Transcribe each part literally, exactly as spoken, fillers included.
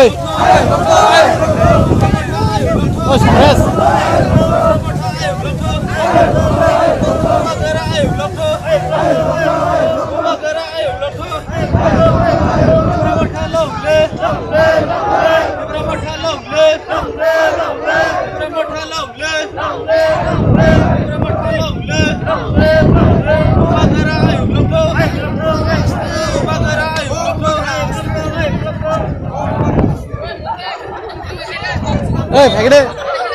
Oi, phai khe de.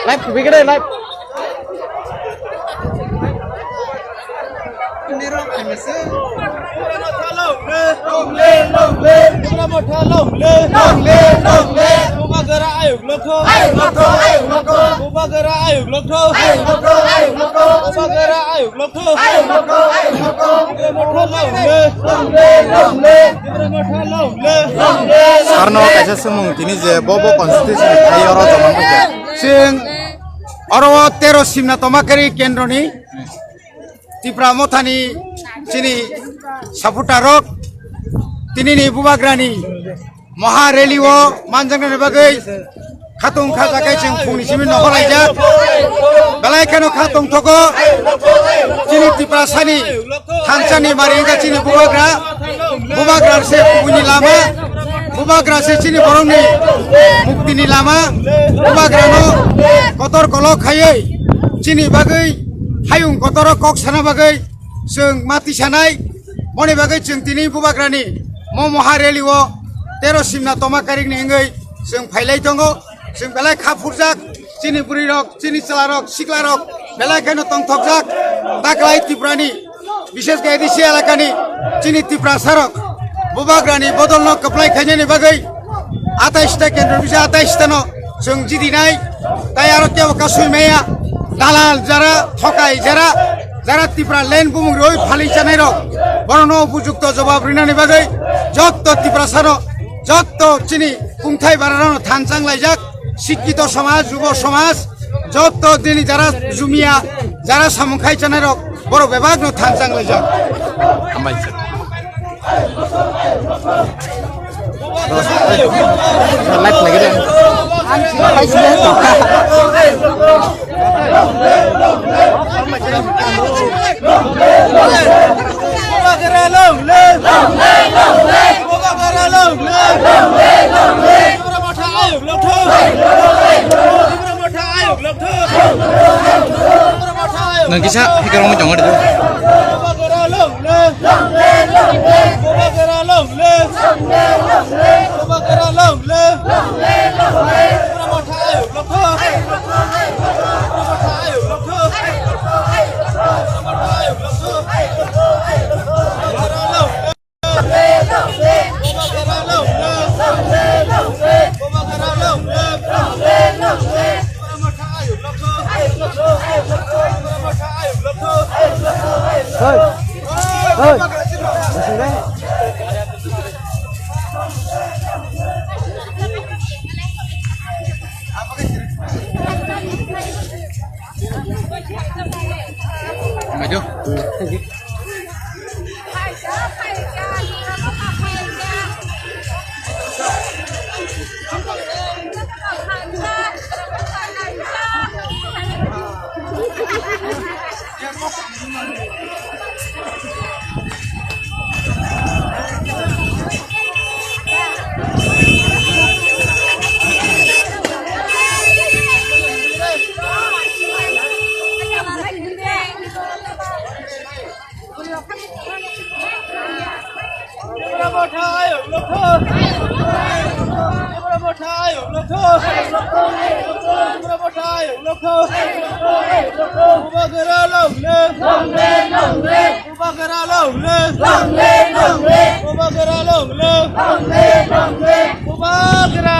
Live, phai khe de, live. Long live, long live. Tipra Motha long live. Long live, long live. Bubagra ayuk lokho. Ayuk lokho, ayuk lokho. Bubagra ayuk lokho. Ayuk lokho, ayuk lokho. Bubagra ayuk lokho. Ayuk lokho, ayuk lokho. Tipra Motha long live. Long live, long live. Tipra Motha long live. Long live, long live. Sarno kaisa swngmung tini je bo bo constitution khai oro joma wngkha. Chwng oro o tero Simna Tomakari kendroni Tipra Mothani chini supporter rok tinini Bubagrani Maha rally o manjaknani bagwi khatung khajakai chwng phungni simi nokhor laijak. Belai kheno kha tongthogo chini Tiprasani thansani mari wngkha chini Bubagra. Bubagra se kubuni lama, Bubagra se chini borokni muktini lama. Bubagrano kotor kolok khaiwi chini bagwi hayung kotoro kok sana bagwi chwng mati sanai. Moni bagwi chwng tini Bubagrani mo Maha rally o tero Simna Tomakarikni wngwi chwng phailai tongo. Chwng belai kha phurjak, chini bwrwi rok, chini chwla rok, sikla rok belai kheno tongthokjak. Taklai Tripurani, bishes khe A D C elakani chini Tiprasa rok Bubagrani bodolno kwplai khainani bagwi atais ta kendro bisa atais ta no chwng jidinai, tai aro kebo kasui maya, dalal jara, thokai jara, jara Tipra land bumung roi phali chanai rok, borokno upojukto jawab rinani bagwi jotto Tiprasano, jotto chini kungthai bararano thanchang laijak, sikkito somaj, jubo somaj, jotto dini jara jumia, jara samung khai chanai rok, borok bebakno thanchang laijak. Hambai. Light lagi deh. Nang kisa hikar wngwi tongo de. Bubagra long live! Bubagra long live! Bubagra long live! Tipra Motha ayuk lokho! Tipra Motha ayuk lokho! Tipra Motha ayuk lokho! Bubagra long live! Bubagra long live! Bubagra long live! Tipra Motha ayuk lokho! Tipra Motha ayuk lokho! Hey! Hey! Tipra Motha ayuk lokho! Tipra Motha ayuk lokho! Tipra Motha ayuk lokho! Bubagra long live! Long live, long live! Bubagra long live! Long live, long live! Bubagra long live! Long live, long live! Bubagra!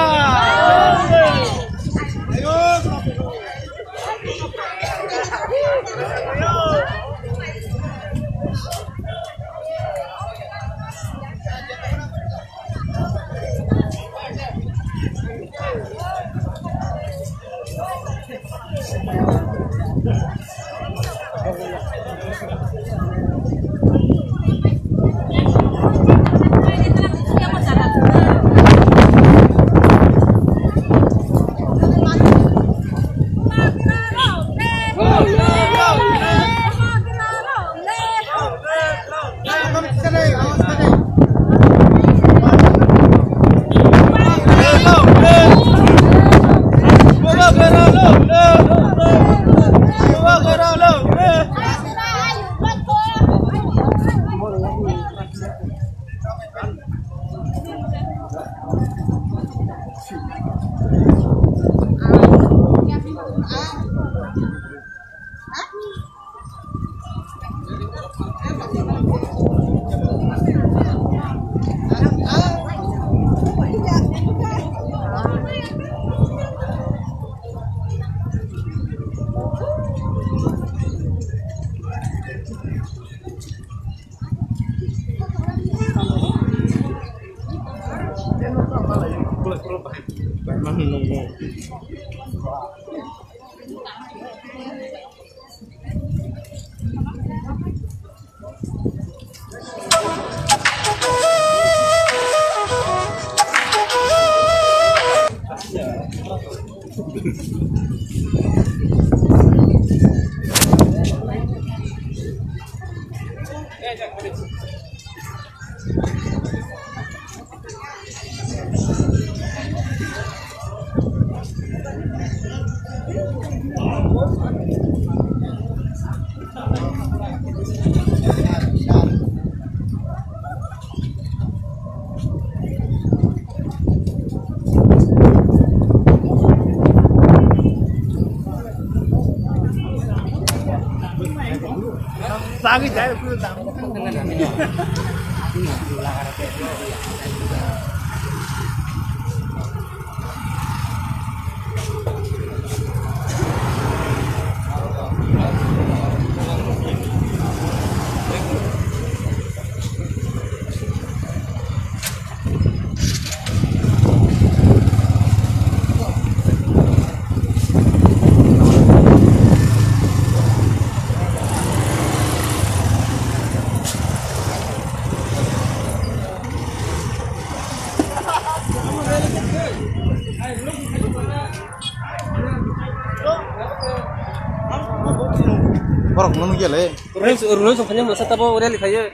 Borok no nugya le. Rwlwi, rwlwi song phanya masa tabo rally khaye.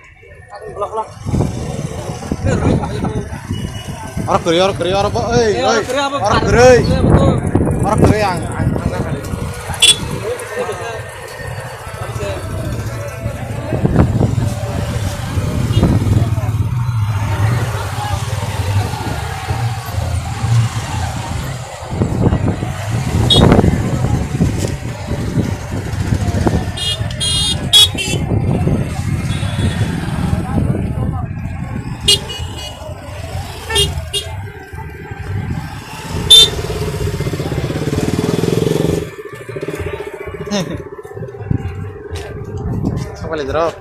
Oro kwrwi, oro kwrwi, oro bo, oi, oi, oro kwrwi, abo oro kwrwi. Oro kwrwi ang, ang, ang, ang. Sokali drop.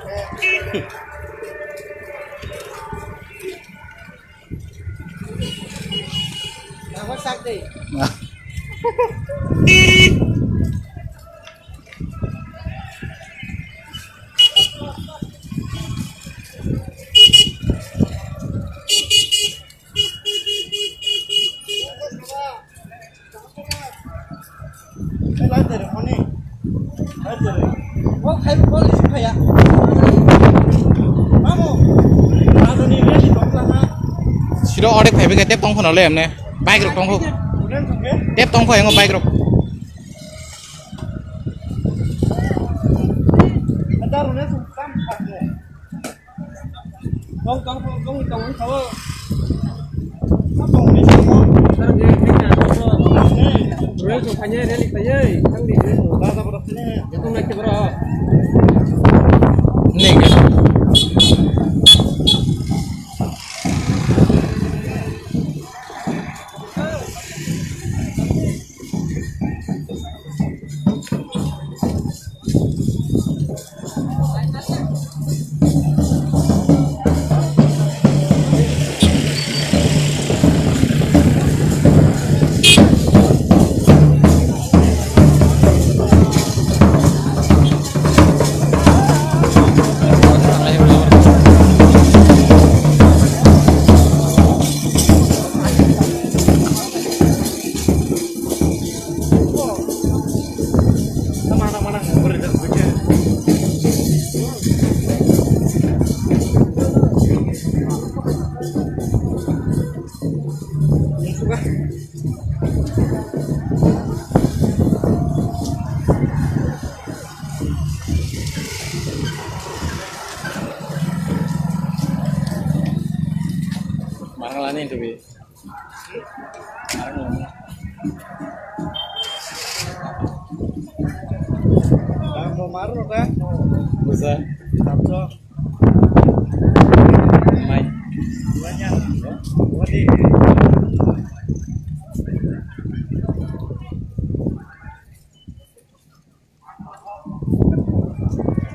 Siro ore phaibai khe tep tong phano le emne bike rok tong kho. Tep tong kho engo bike rok. Tong, tong, tong, tong, tong, tong, tong. Tong ni tong. Tong ni tong. Rel ko khanya rel ko ye, tang di rel ko. Tong na ke bro. Ni ke. Marwlani tubi. Sa. Mai.